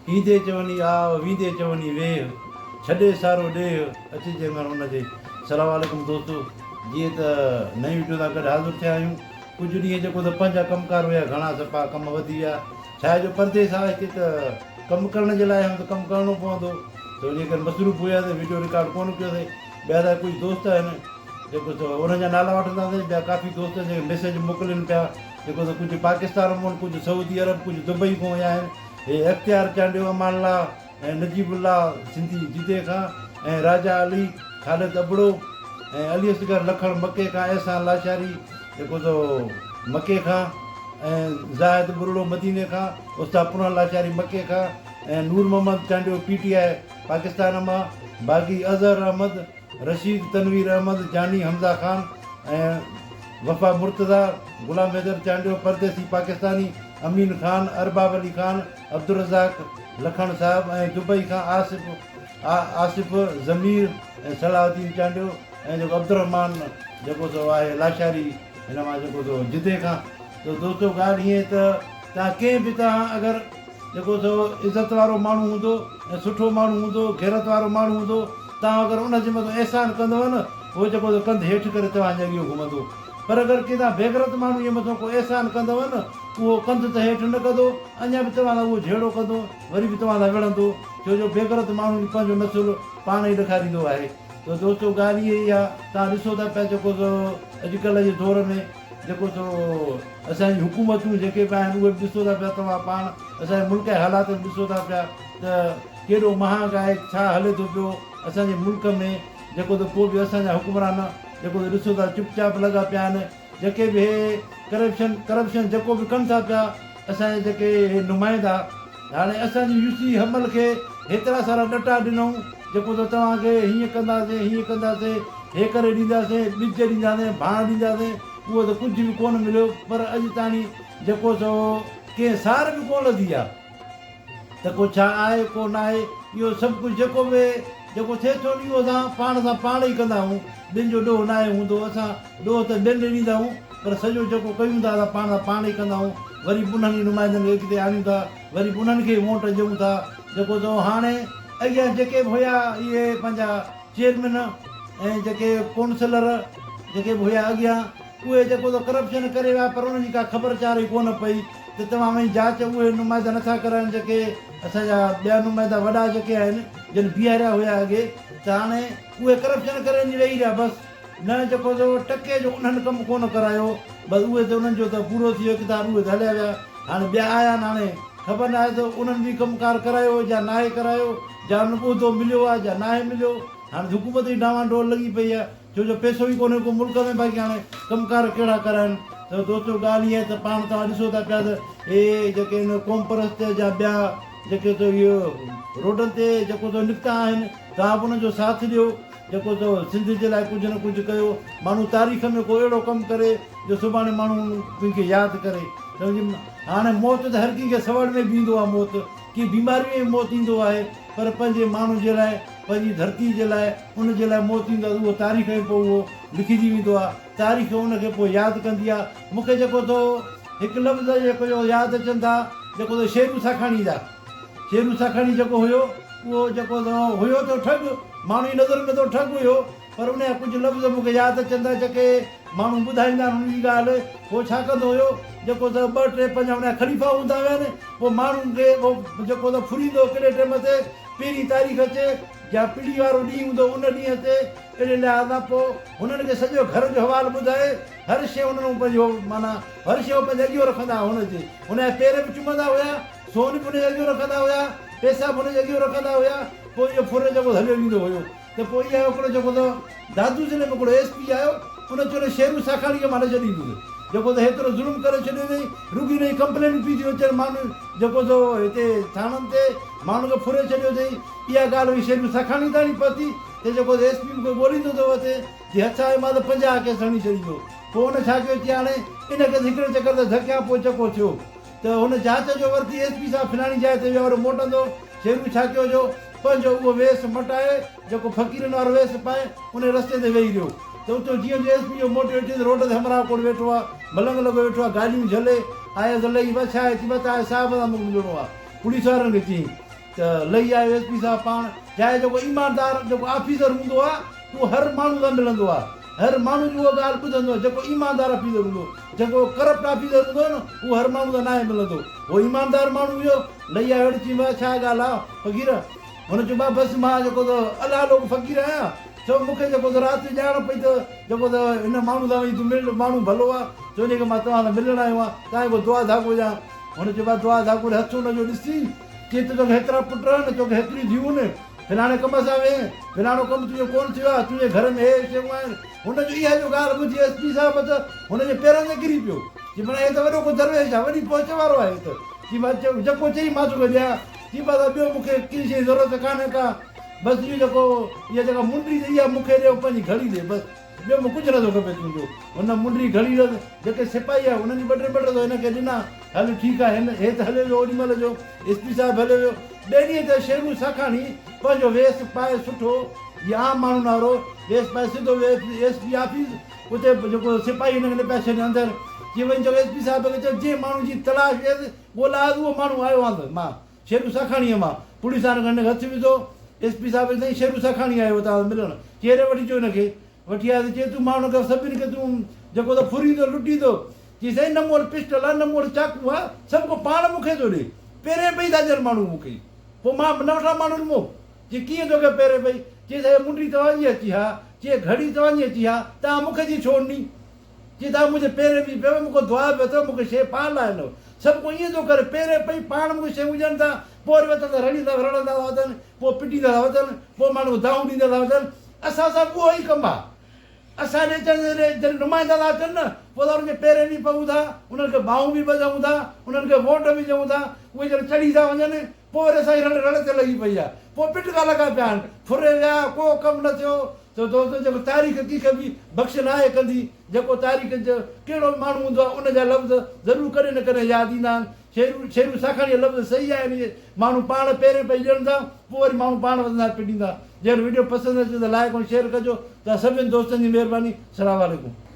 ايندي چوني آء، ويندي چوني ويهه، ڇڏي سارو ڏيهه، اچجي اڱڻ ان جي. سلام عليڪم دوستو جيئن ته نئين وڊيو سان گڏ حاضر ٿيا آهيون. ڪجهه ڏينهن جيڪو ته پنهنجا ڪم ڪار هيا گهڻا صفا ڪم وڌي ويا. ڇا آهي جو پرديس آهي هتي ته ڪم ڪرڻ جي لاء آيا آهيون ته ڪم ڪرڻو پوندو ته انهي ڪري مصروف هياسين وڊيو رڪارڊ ڪونه ڪيوسين. ٻيا ته ڪجهه دوست آهن جيڪو سو انهن جا نالا وٺنداسين ٻيا ڪافي دوست جيڪي ميسيج موڪلين پيا جيڪو سو ڪجهه پاڪستان مون ڪجهه سعودي عرب ڪجهه دبئي کان ويا آهن هي اختيار چانڊيو امان الله ۽ نجيب الله سنڌي جدي کان ۽ راجا علي خالد ابڙو ۽ علي اصغر لکڻ مڪي کان احسان لاشاري جيڪو سو مڪي کان ۽ زاهد ٻرڙو مديني کان استاد پنهل لاشاري مڪي کان ۽ نور محمد چانڊيو پي ٽي آء پاڪستان مان باغي اظهر احمد، رشيد تنوير احمد، جاني حمزه خان ۽ وفا مرتضيٰ، غلام حيدر چانڊيو، پرديسي پاڪستاني، امين خان، ارباب علي خان، عبدالرزاق لکڻ صاحب ۽ دبئي کان آصف آصف ضمير ۽ صلاح الدين چانڊيو ۽ جيڪو عبدالرحمان جيڪو سو آهي لاشاري هن مان جيڪو سو جدي کان ته دوستو ڳالهه هيئن ته توهان ڪنهن به توهان اگر جيڪو سو عزت وارو ماڻهو هوندو ۽ سٺو ماڻهو هوندو، غيرت وارو ماڻهو هوندو، توهان اگر ان جي مٿان احسان ڪندؤ نه، هو جيڪو سو ڪنڌ هيٺ ڪري توهان جي اڳيون گهمندو. پر اگر ڪنهن توهان بيغرت ماڻهو جي مٿان ڪو احسان ڪندؤ نه، اهو ڪنڌ ته هيٺ نه ڪندو، اڃا به توهان سان اهو جهيڙو ڪندو، وري به توهان سان وڙهندو، ڇو جو بيغرت ماڻهو به پنهنجو نسل پاڻ ئي ڏکاريندو آهي. ته دوستو ڳالهه اها ئي آهي، توهان ڏسو ٿا پيا جيڪو سو اڄڪلهه جي دور ۾، جيڪو سو اسان جي حڪومتون جيڪي به آهن اهي به ڏسو ٿا پيا توهان پاڻ اسان جي ملڪ جي حالات به ڏسو ٿا پيا ته ڪيڏو مهانگ آهي ڇا هلي ٿو پيو اسان جي ملڪ ۾ جيڪو ته پوء به اسان جا حڪمران جيڪو ته ڏسو ٿا چپ چاپ لڳا پيا آهن جيڪي به هي ڪرپشن ڪرپشن جيڪو به ڪن ٿا پيا اسان جا جيڪي هي نمائندا هاڻي اسان جي يوسي حمل کي هيترا سارا ڏٽا ڏنائون جيڪو ته توهان کي هيئن ڪنداسين هيئن ڪنداسين هي ڪري ڏينداسين ٻج ڏينداسين ڀاڻ ڏينداسين اهو ته ڪجهه به ڪونه مليو پر اڄ تاڻي جيڪو سو ڪنهن سار به ڪونه لڌي آ ته ڪو ڇا آهي ڪو ناهي اهو سڀ ڪجهه جيڪو به جيڪو ٿئي ٿو اهو اسان پاڻ سان پاڻ ئي ڪندا آهيون ٻين جو ڏوهه ناهي هوندو اسان ڏوهه ته ٻين ڏي ڏيندا آهيون پر سڄو جيڪو ڪيون ٿا اسان پاڻ سان پاڻ ئي ڪندا آهيون وري به انهن ئي نمائندن کي اڳتي آڻيون ٿا وري به انهن کي ئي ووٽ ڏيون ٿا جيڪو سو هاڻي اڳيان جيڪي به هيا اهي پنهنجا چيئرمين ۽ جيڪي ڪونسلر جيڪي به هيا اڳيان اهي جيڪو سو ڪرپشن ڪري ويا پر انهن جي ڪا خبر چار ئي ڪونه پئي ته توهان وڃي جاچ اهي نمائندا نٿا ڪرائين جيڪي اسان جا ٻيا نمائندا وڏا جيڪي آهن جن بيهاريا هيا اڳي ته هاڻي اهي ڪرپشن ڪري وڃي ويهي رهيا بس نه جيڪو سو ٽڪي جو انهن ڪم ڪونه ڪرايو بس اهي ته انهن جو ته پورو ٿي ويو اقتدار اهي ته هليا ويا هاڻي ٻيا آيا آهن هاڻي خبر ناهي ته انهن به ڪم ڪار ڪرايو يا ناهي ڪرايو يا انهن کي عهدو مليو آهي يا ناهي مليو هاڻي ته حڪومت جي ڊانوان ڊول لڳي پئي آهي ڇو جو پئسو ئي ڪونهي ڪو ملڪ ۾ باقي هاڻي ڪم ڪار ڪهڙا ڪرائن ته دوستو ڳالهه اها آهي ته پاڻ توهان ڏسو ٿا پيا ته هي جيڪي هن قومپرست جا ٻيا جيڪي تو اهو روڊن تي جيڪو تو نڪتا آهن توهان به انهن جو ساٿ ڏيو جيڪو تو سنڌ جي لاء ڪجهه نه ڪجهه ڪيو ماڻهو تاريخ ۾ ڪو اهڙو ڪم ڪري جو سڀاڻي ماڻهو ڪنهن کي ياد ڪري سمجهي هاڻي موت ته هر ڪنهن کي سوڙ ۾ به ايندو آهي موت ڪي بيماري ۾ به موت ايندو آهي پر پنهنجي ماڻهن جي لاء پنهنجي ڌرتي جي لاء ان جي لاء موت ايندو آهي ته اهو تاريخ ۾ پوء اهو لکجي ويندو آهي تاريخ ان کي پوء ياد ڪندي آهي مون کي جيڪو ٿو هڪ لفظ جيڪو جو ياد اچن ٿا جيڪو ٿو شيرو ساکاڻي جا شيرو ساکاڻي جيڪو هيو اهو جيڪو ٿو هيو ته ٺڳ ماڻهن جي نظر ۾ ته ٺڳ هيو پر ان جا ڪجهه لفظ مون کي ياد اچن ٿا جيڪي ماڻهو ٻڌائيندا آهن ان جي ڳالهه هو ڇا ڪندو هيو جيڪو ته ٻه ٽي پنهنجا ان جا خليفا هوندا هيا نه پوء ماڻهن کي هو جيڪو ته ڦريندو هو ڪهڙي ٽيم تي پهرين تاريخ اچي يا پڙي وارو ڏينهن هوندو ان ڏينهن تي اهڙي لحاظ سان پوء هنن کي سڄو گهر جو حوال ٻڌائي هر شيء هنن هو پنهنجو معنيٰ هر شيء هو پنهنجي اڳيون رکندا هئا هن جي هن جا پير به چمندا هيا سون به هن جي اڳيون رکندا هيا پئسا به هن جي اڳيون رکندا هيا پوء اهو ڦر جيڪو هليو ويندو هيو ته پوء اها هڪڙو جيڪو ته دادو ضلعي ۾ هڪڙو ايس پي آيو ان چيو ته شيرو ساکاڻي کي مان نه ڇڏيندس جيڪو ته هيترو ظلم ڪري ڇڏيو اٿئي رڳي هن جي ڪمپلينون پيون ٿيون اچن ماڻهن جيڪو سو هتي ٿاڻن تي ماڻهن کي ڦري ڇڏيو اٿئي اها ڳالهه وئي شيرو ساکاڻي تاڻي پهتي ته جيڪو ايس پي مون کي ڳوليندو ٿو وتي جي هٿ آيو مان ته 50 ڪيس هڻي ڇڏيندو پوء هن ڇا ڪيو چي هاڻي ان کي ته هڪڙي چڪر ته ڌڪيان پوء چڪو ٿيو ته هن جاچ جو ورتي ايس پي صاحب فلاڻي جاء تي ويو وري موٽندو شيرو ڇا ڪيو جو پنهنجو اهو ويس مٽائي جيڪو فقيرن وارو ويس پائي انهي رستي تي ويهي رهيو ته اتو جيئن جو ايس پي جو موٽيو اچي ته روڊ تي همراهه ڪوڙ ويٺو آ ملنگ لڳو ويٺو آ گاليون جهلي آيس لهي وڇ آهي چي وت آهي صاحب سان مون کي ملڻو آ پوليس وارن کي چيائين. ته لهي آيو ايس پي صاحب پاڻ چاهي جيڪو ايماندار جيڪو آفيسر هوندو آ اهو هر ماڻهو سان ملندو آ هر ماڻهو جي اها ڳالهه ٻڌندو آ جيڪو ايماندار آفيسر هوندو جيڪو ڪرپٽ آفيسر هوندو نه اهو هر ماڻهو سان ناهي ملندو اهو ايماندار ماڻهو هيو لهي آيو هيٺ چيم ڇا ڳالهه آ فقير هن چيو ڀاء بس مان جيڪو ته الله لوڪ فقير آهيان سو مون کي جيڪو ته رات جو ڄاڻ پئي ته جيڪو ته هن ماڻهو سان وڃي تون مل ماڻهو ڀلو آ سو انهي کي مان توهان سان ملڻ آيو آهيان توهان کي دعا ڌاڳو ڏيان هن چيو ڀاء دعا ڌاڳو ڏي هٿ هن جو ڏسي چي ته توکي هيترا پٽ آهن توکي هيتريون ڌيئون آهن فلاڻي ڪم سان ويهين فلاڻو ڪم تنهنجو ڪونه ٿيو آهي تنهنجي گهر ۾ هي شيون آهن هن جو اها جو ڳالهه ٻڌي ايس پي صاحب ته هن جي پيرن تي ڪري پيو چي معنيٰ هي ته وڏو ڪو درويش آهي وڏي پهچ وارو آهي هي ته چي مان چيو جيڪو چئي مان توکي ڏيان چي بابا ٻيو مون کي ڪنهن شيء جي ضرورت ڪانهي ڪا بس اهو جيڪو اها جيڪا منڊي اٿئي اها مون کي ڏي ۽ پنهنجي گهڙي ڏي بس ٻيو مون ڪجهه نٿو کپي تنهنجو. هن منڊي گهڙي ڏنس. جيڪي سپاهي آيا انهن به ٻه ٽي ٻه ٽي سو هن کي ڏنا. هل ٺيڪ آهي هن هي ته هليو ويو اوڏي مهل جو ايس پي صاحب هليو ويو. ٻئي ڏينهن تي شيرو ساکاڻي پنهنجو ويس پائي سٺو جيئن عام ماڻهن وارو ويس پائي سڌو ويو ايس پي آفيس اتي جيڪو سپاهي هن کي نه پيا ڇڏين اندر چي وڃي چيو ايس پي صاحب کي چيو جنهن ماڻهو جي تلاش هيس ڳولا هيس اهو ماڻهو آيو آهي مان شيرو ساکاڻيء مان پوليس وارن هن کي هٿ وڌو. ايس پي صاحب چيس سائين شيرو ساکاڻي آيو توهان سان ملڻ. چي هيڏي وٺي اچو هن کي. وٺي آيس چي تون ماڻهن کي سڀني کي تون جيڪو ته ڦريندو لٽيندو. چي سائين نه مون وٽ پسٽل آ نه مون وٽ چاقو آ سڀ ڪو پاڻ مون کي ٿو ڏي. پيرين پئي ٿا ڏين ماڻهو مون کي. پوء مان نه وٺان ماڻهن مون. چي ڪيئن توکي پيرين پئي. چي سائين منڊي توهان جي اچي ها. چي گهڙي توهان جي اچي ها. توهان مون کي جي ڇو ڏني. چي توهان منهنجي پيرين پئي پيو، مون کي دعا به اٿو، مون کي شيء پاڻ لاء نه. سڀ ڪو ائين ٿو ڪري، پيرين پئي پاڻ مون کي شيون ڏين ٿا، پوء وري وتن ٿا رڙيندا رڙندا ٿا وتن، پوء پٽيندا ٿا وتن، پوء ماڻهن کي دانهون ڏيندا ٿا وتن. اسان سان به اهو ئي ڪم آهي. اسان ڏي اچن جڏهن نمائندا ٿا اچن نه، پوء ته انهن جي پيرين به پئون ٿا، انهن کي ٻانهون به ٻڌون ٿا، انهن کي ووٽ به ڏيون ٿا، اهي جڏهن چڙهي ٿا وڃن، پوء وري اسان جي رڙ رڙ تي لڳي پئي آهي. پوء پٽڪا لڳا پيا آهن. ڦري ويا، ڪو ڪم نه ٿيو. ته دوستو جيڪو تاريخ ڪنهن کي به بخش ناهي ڪندي. جيڪو تاريخ جو ڪهڙو به ماڻهو هوندو آهي ان جا لفظ ضرور ڪڏهن نه ڪڏهن ياد ايندا آهن. شيرو شيرو ساکاڻي جا لفظ صحيح آهن اهي ماڻهو پاڻ پيرين پئي ڏين ٿا پوء وري ماڻهو پاڻ وڌندا پٽيندا. جيڪڏهن وڊيو پسند اچي ته لائيڪ ۽ شيئر ڪجو. توهان سڀني دوستن جي مهرباني. سلام عليڪم.